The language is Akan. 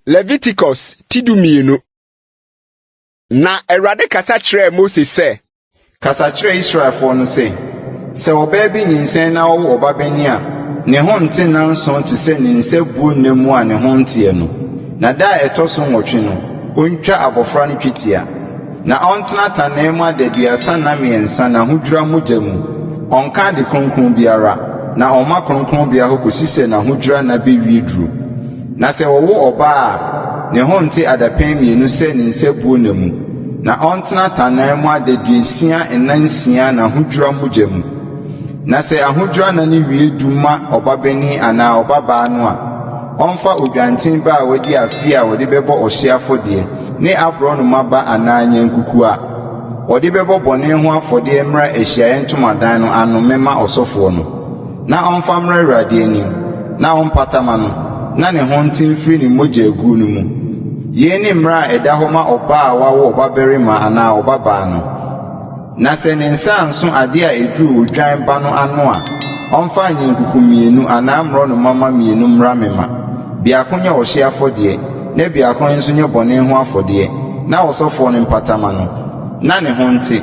Leviticus ti 12. Na Awurade kasa kyerɛɛ Mose sɛ, Kasa kyerɛ Israelfoɔ no sɛ, 'Sɛ ɔbaa bi nyinsɛn na ɔwo ɔbabanin a, ne ho nte nnanson te sɛ ne nsabuo nna mu a ne ho nteɛ no. Na da a ɛtɔ so 8 no, ɔntwa abɔfra no twetia. Na ɔntena atannan mu adaduasa nna 3 n'ahodwira mogya mu. Ɔnka ade kronkron biara, na ɔmma kronkronbea hɔ kɔsi sɛ n'ahodwira nna bɛwie duru. Na sɛ wɔwo ɔbaa a, ne ho nte adapɛn 2 sɛ ne nsabuo nna mu, na ɔntena atannan mu adaduasia nna 6 n'ahodwira mogya mu. Na sɛ ahodwira nna no wie du ma ɔbabanin anaa ɔbabaa no a, ɔmfa odwanten ba a wadi afe a wɔde bɛbɔ ɔhyeɛ afɔdeɛ ne aborɔnoma ba anaa anyankuku a wɔde bɛbɔ bɔne ho afɔdeɛ mmra ahyiaeɛ ntomadan no ano mmɛma ɔsɔfoɔ no. Na ɔmfa mmra Awurade anim, na ɔmpata mma no, na ne ho nte mfiri ne mogya-aguo no mu. Yei ne mmara a ɛda hɔ ma ɔbaa a wawo ɔbabarima anaa ɔbabaa no. Na sɛ ne nsa anso adeɛ a ɛduru odwan ba no ano a, ɔmfa anyankuku 2 anaa mmorɔnoma mma 2 mmra mmɛma. Biako nyɛ ɔhyeɛ afɔdeɛ, na biako nso nyɛ bɔne ho afɔdeɛ, na ɔsɔfoɔ no mpata mma no, na ne ho nte.